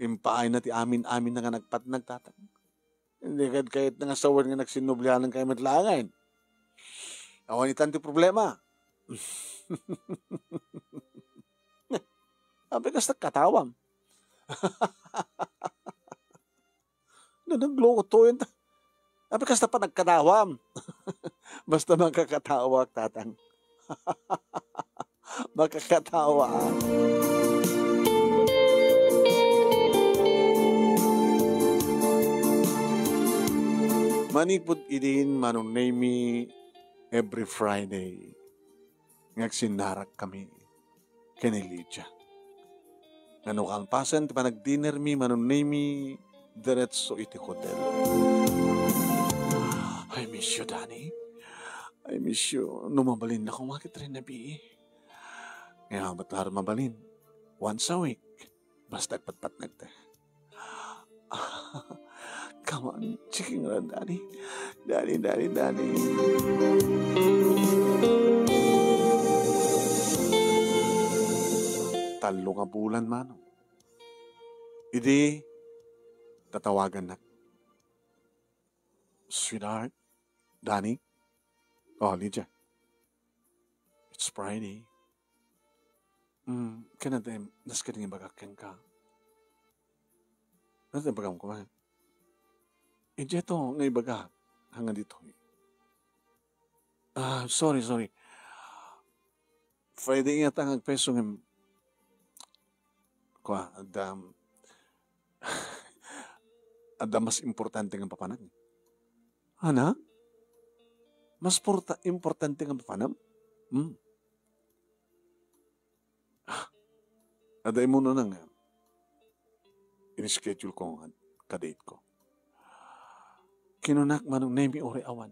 Impaayna ti amin-amin na nga nagpatnag, tatang. Hindi kad kayat na nga sawen nga nagsinublianan kayo met laeng. Awan itan ti problema. Apay kasta katawam. Na nagloko to yun. Apay kasta pa nagkatawam. Basta makakatawa, tatang. Makakatawa. Manipud idin, Manong Nemy, every Friday, nga agsinnarak kami ken ni Lydia. Nga no kalpasan ti panagdinermi, Manong Nemy, diretso iti hotel. I miss you, Danny. I miss you. No mabalin na kung makit rin na bi. Nga, ba't laro mabalin? Once a week. Basta agpatpatnag ta. Come on, checking around, Danny. Danny, Danny, Danny. Tallo nga bulan, Manong. Idi, tatawagannak. Sweetheart, Danny. Oh, Lydia. It's Friday. Mm, kanadem, nas kading ibagak kenka. Ano ti ibagam koma? Idiay to nga ibagak, hanga ditoy. Ah, sorry, sorry. Friday nga ta nga agpeso ngem, kua, adda, adda mas importante nga papanag. Ana? Mas porta-, importante nga papanam? Hmm. Ah, adda imuna nga in-schedule ko nga ka-date ko. Kinunak, Manong Nemy, uray awan.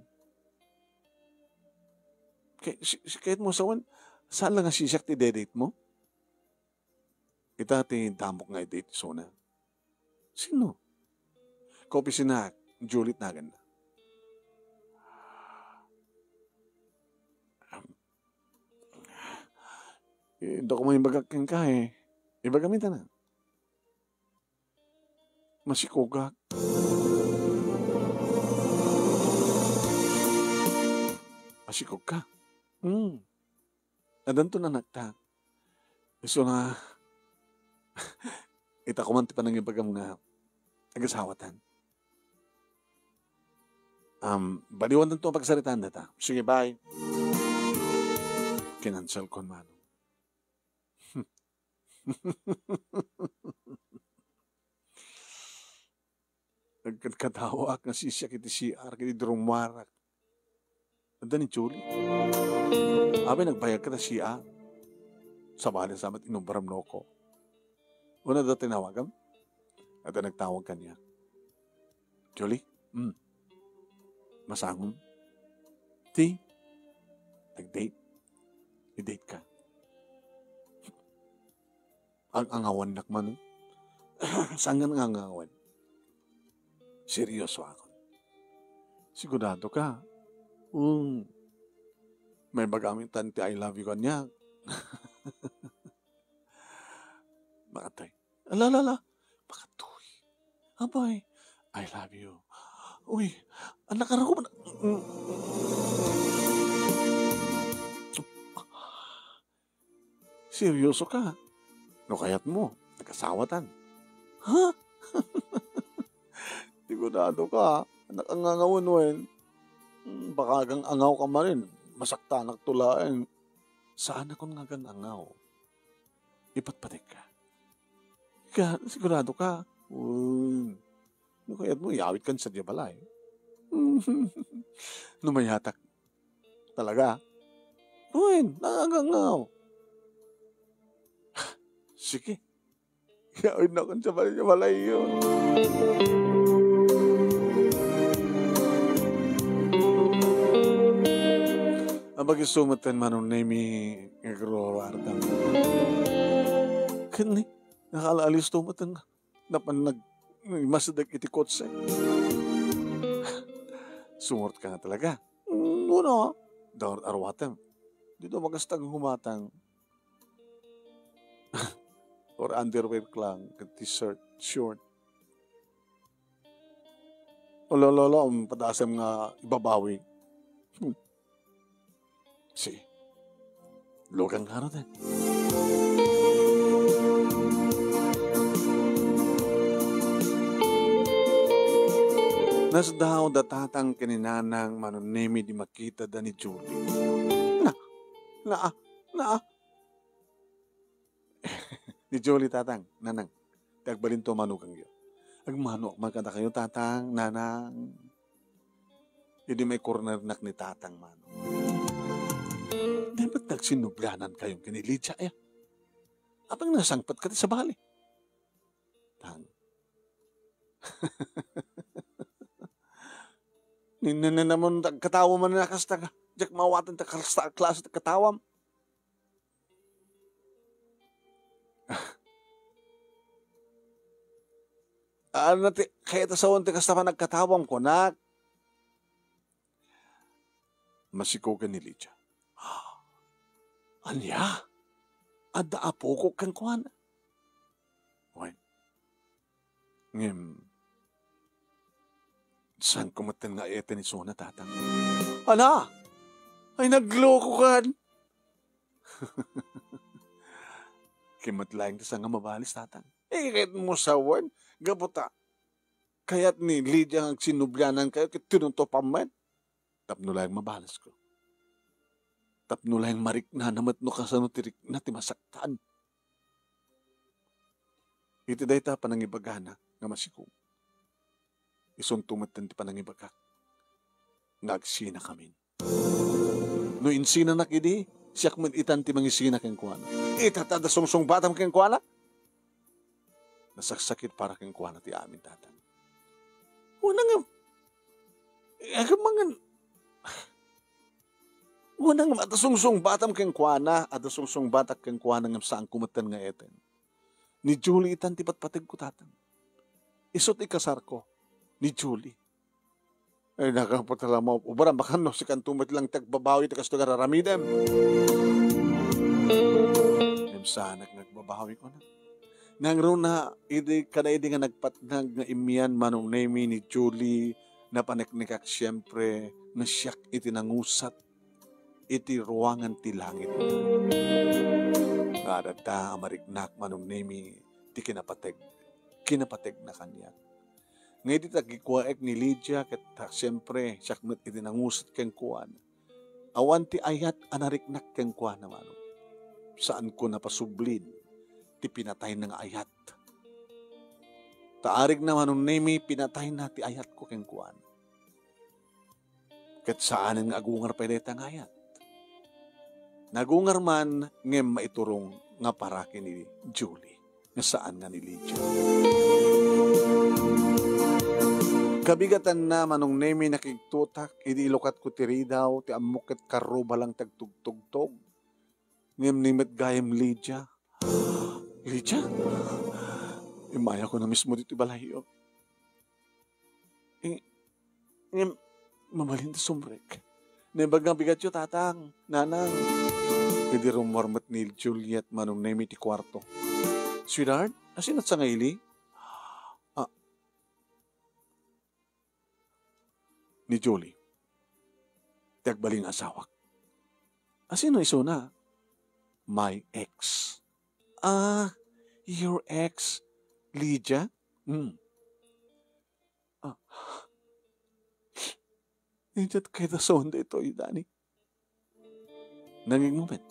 Kay, si, si, kahit mo sawan, saan lang nga sisak ti date mo? Ita ti damok nga i-date isuna. Sino? Kaopisina, Juliet naganna. Eh, da ko man ibagak kenka eh. Ibagam ita na. Masikogak. Masikog ka? Hmm. Adanton anakta. Isu nga, ita ko man ti panangibagam nga agasawatan. Um, baliwan to pagsaritaan data. Sige, bye. Kinansel ko, Manong. Nagkadkadawaak nga sisiak iti C R, iti drummarak. Adda ni Julie. Abay, nagbayag ka ta C R. Sabali sa met inubram no ko. Una da tinawagam? Adda nagtawag kaniak. Julie? Hmm. Masangom? Ti? Nag-date? I-date ka? Ang angawan nak man. Saan nga ang angawan? Seryoso ako. Sigurado ka? Hmm. May bagami tan ti I love you kanya. Makatay. Ala, ala, ala. Makatoy. Abay. I love you. Uy, anak, anak ko man. Seryoso ka? No kayat mo, nag-asawatan. Ha? Sigurado ka? Anak, ang angawan wen. Hmm, baka agang angaw ka manen. Masaktanak tulaen. Saan akon nga agang angaw? Ipatpatek ka. Ka, sigurado ka? Uy, no kayatmo, iyawidkan sadiay balay. No mayatak. Talaga? Uy, nangagangaw. Sige. Iyawidnakon sadiay balayyo. Apag isu metten, Manong Nemi, nga agruruartan. Ken ni, nakaalalisto metten nga napan nag-, nagmasideg iti kotse. Sumurot ka nga talaga. Mm, wen, dangar-aruatem. Dita makasta nga humatang. Or underwear ka lang, ken t-shirt, short. Olo, olo, olo, um, padasem nga ibabawi. Hmm. Si, lugang ka ruten. Nasdaaw da tatang ken ni nanang, Manong Nemi, idi makitada ni Julie. Na, na, na, Ni Julie, tatang, nanang, ti agbalinto a manugangyo. Agmanoak man kadakayo, tatang, nanang. Idi maikornernak ni tatang, manong. Di met nagsinublianan kayo ken ni Lydia, aya? Apay nga nasangpet ka ti sabali? Tang. Ni, ni, ni, namon, agkatawa man na kasta ka. Diak maawaten ta kasta, klase ti katawam. Ano ti, kayat a sawen ti kasta panagkatawam, kunak? Masikogen ni Lydia. Ania? Adda apokok kenkuana? Wen. Ngem, saanko metten nga aeten isuna, tatang. Ala! Ay, naglokokan! Ket met laeng ti saan nga mabalis, tatang. Eh, ket mo sawen, gapu ta kayat ni Lydia nga agsinublianan kayo, ket tinutupam met. Tapno laeng mabalesko. Tapno laeng mariknana met no kasano ti rikna ti masaktan. Iti dayta panangibagana nga masikog, isunto metten ti panangibagak nga agsinakamin. No insinanak idi, siak met itan ti mangisina kenkuana. Ita ta adda sungsungbatam kenkuana? Nasaksakit para kenkuana ti amin, tatang. Wen, ngem, agam mangan, wen, ngem, adda sungsungbatam kenkuana, adda sungsungbatak kenkuana, ngem saanko metten nga aeten. Ni Julie itan ti patpategko, tatang. Isu ti ikasarko ni Julie. Ay, nagapot la mo. Ubra, bakan no, sikanto met lang ti agbabawi ti kastoy nga raramidem. Ngem saanak nga agbabawi, kunak. Nangruna, idi, kada idi nga nagpatnag nga immian, Manong Nemi, ni Julie, napaneknekak siempre nga siak iti nangusat iti ruangan ti langit. Nga adda a mariknak, Manong Nemi, ti kinapateg, kinapategna kaniak. Nga idi tagikuaek ni Lydia, ket ta, siempre, siak met iti nangusat kenkuana. Awan ti ayat a nariknak kenkuana, manong. Saanko napasublin ti pinatayna nga ayat. Ta arigna, Manong Nemi, pinatayna ti ayatko kenkuana. Ket saanen nga agungar pay dayta nga ayat. Nagungar man ngem maiturong nga para ken ni Julie, nga saan nga ni Lydia. Kabigatanna, Manong Nemi, nakigtotak idi ilukatko ti ridaw, ti ammok ket karruba lang ti agtugtugtog. Ngem ni met gayam, Lydia. Lydia? Immayakon a mismo ditoy balayyo. Eh, ngem, mabalin ti sumrek. Naimbag nga bigatyo, tatang, nanang. Idi rummuar met ni Juliet, Manong Nemi, ti kuarto. Sweetheart, asin sa nga ili? Ah, ni Julie, ti agbalin nga asawak. Asino isuna? My ex. Ah, your ex, Lydia? Hmm. Ah. Idiat kay dason daytoy, Danny. Nangigmupit.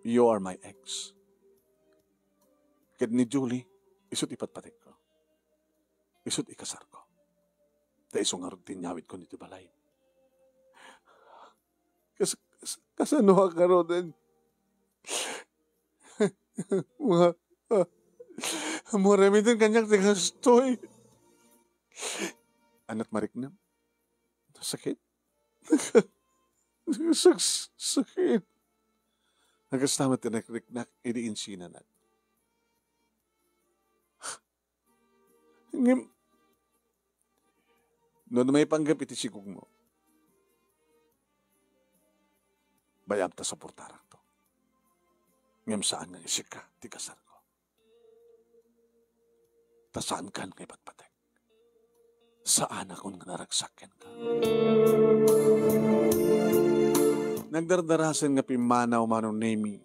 You are my ex. Ket ni Julie, isu ti patpategko. Isut' ikasarko. Ta isu ngarud ti inyawidkon iti balay. Kas-, kas-, kasano a ngaruden? Mga, ah, ammom, aramiden kaniak ti kastoy. Aniat mariknam? Sakit? Sak-, sakit. Nagkasta met ti nagriknak idi insinanak. Ngem, no, no maipanggep iti sigugmo, bayam ta suportarakto. Ngem saan nga isika ti kasarko. Ta saankan nga ipatpateg. Saanakon nga naragsak kenka. Nagdardarasen nga pimmanaw, Manong Nemi,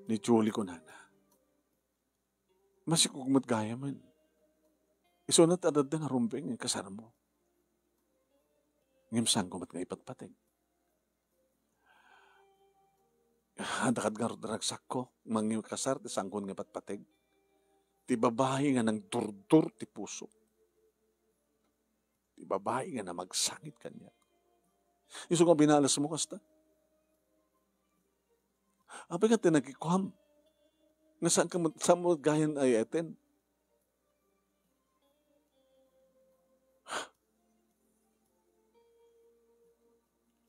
ni Julie, kunana. Masikog met gayamen. Isunat adda nga rumbeng nga kasarmo. Ngem saanko met nga ipatpateg. Adda kad ngarud ragsakko, mangikasar ti saanko nga ipatpateg. Ti babai nga nangdurdur ti puso. Ti babai nga namagsangit kaniak. Isu nga binalasmo kasta. Apay nga ti nagikuam? Nga saan ka mo, saan mo gayan ay eten?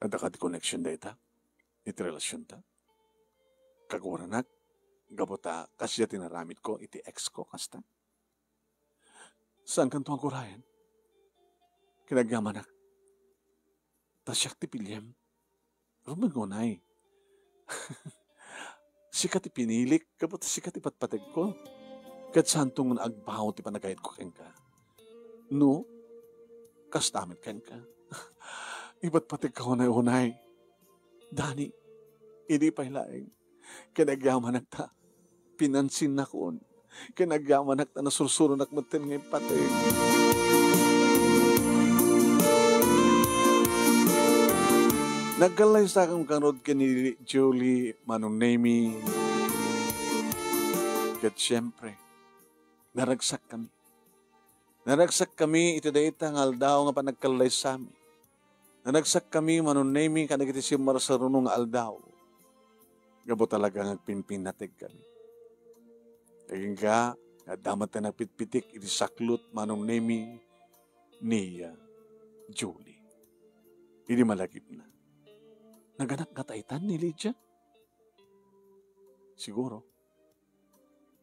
Adda kadi connection dayta? Iti relasionta? Kaguranak, gapu ta kasdiay ti naramidko iti ex ko, kasta? Saankanto nga gurayen? Kinagyamanak. Ta siak ti piliem. Rumbeng unay. Sika ti pinilik, gapu ta sika ti patpategko. Ket saanto nga agbao ti panagayatko kenka. No, kasta met kenka. Ipatpategka unay-unay. Dani, idi pay laeng. Kinagyamanak ta pinansinnakon. Kinagyamanak ta nasursuronak metten nga ipateg. Nagkallaysakami ngarud ken ni Julie, Manong Nemi. Ket siempre, naragsakkami. Naragsakkami iti dayta nga aldaw nga panagkallaysami. Naragsakkami, Manong Nemi, kadagiti simmarsaruno nga aldaw. Gapu talaga nga agpimpinnategkami. Agingga, adda met ti nagpitpitik iti saklot, Manong Nemi, ni, ah, Julie. Idi malagipna. Naganak nga taitan ni Lydia? Siguro.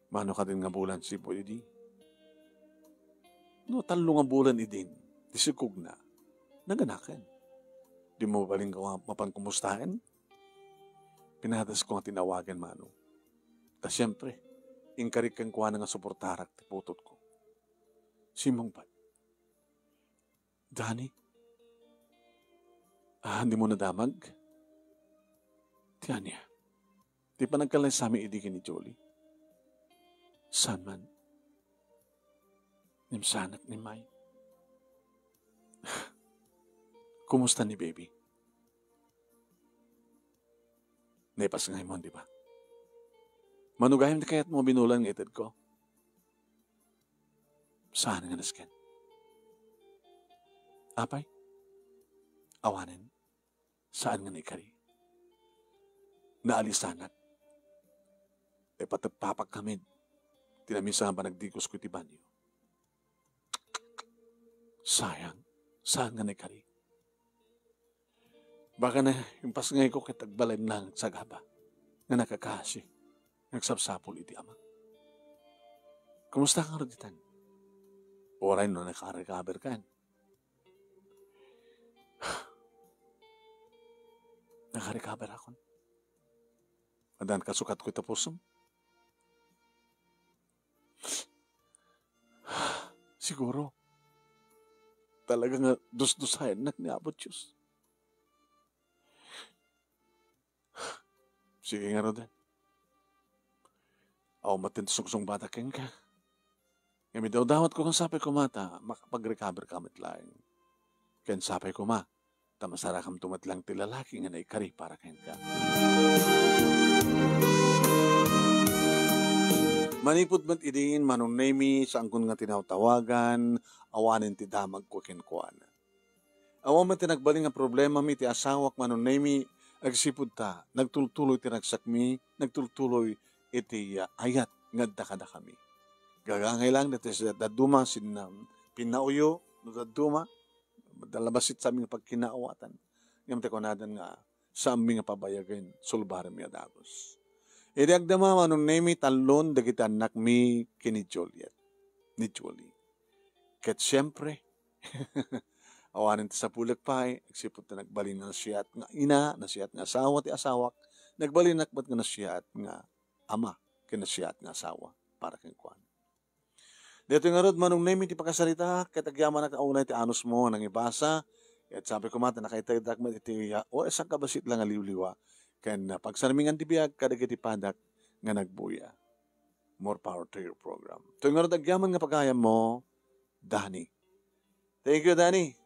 Mano kadin nga bulan sipud idi? No, tallo nga bulan idin, ti sikugna, naganaken. Di mabalin nga mapan kumustaen? Pinadasko nga tinawagen, mano. Ta siempre, inkarik kenkuana nga suportarak ti putotko. Simmungbat. Dani? Ah, dimo nadamag? Ti ania? Ti panagkallaysami idi ken ni Julie? Saan man? Ngem saanak ni May. Kumusta ni baby? Naipasngaymo, di ba? Mano gayam ti kayatmo a binulan nga itedko? Saan nga nasken? Apay? Awanen, saan nga naikari. Naalisanak. Ipateppapak kami ti naminsan nga panagdigusko iti banio. Sayang, saan nga naikari. Baka na impasngayko ket agbalin lang agsagaba nga nakakasi, nga agsapsapul iti Ama. Kumusta ka ngarud ditan? Uray no nakarecover kan? Nakarecover akon. Addan kasukatko ita pusom. Siguro, talaga nga dusdusaennak ni Apo Dios. Sige ngaruden. Awan met ti sungsungbatak kenka. Ngem idawdawatko ken sapay koma ta makapag-recover ka met laeng. Ken sapay koma ta masarakamto met laeng ti lalaki nga naikari para kenka. Manipud met idin, Manong Nemi, saankon nga tinawtawagan, awanen ti damagko kenkuana. Awan met ti nagbalin nga problemami iti asawak, Manong Nemi, agsipud ta nagtultuloy ti ragsakmi, nagtultuloy iti, ah, ayat nga adda kadakami. Gagangay lang daytoy dadduma, sin, um, pinnauyo, no dadduma, dalabasitsamin nga pagkinaawatan. Ngem ti kunadan nga, saanmi nga pabayagen, sulbarenmi a dagus. Idi agdama, Manong Nemi, tallon dagiti annakmi ken ni Juliet, ni Julie. Ket siempre, awanen ti sapulek pay, agsipud ta nagbalin nga nasiat nga ina, nasiat nga asawa ti asawak, nagbalinak met nga nasiat nga ama, ken nasiat nga asawa para kenkuana. Daytoy ngarud, Manong Nemi, ti pakasarita, ket agyamanak a unay ti anusmo nga nangibasa, ket sapay koma ta nakaiteddak met iti, ah, O S a kabasit la nga liwliwa, ken, ah, pagsarmingan ti biag kadagiti padak nga nagbuya. More power to your program. Daytoy ngarud, agyaman nga pagayammo, Danny. Thank you, Danny.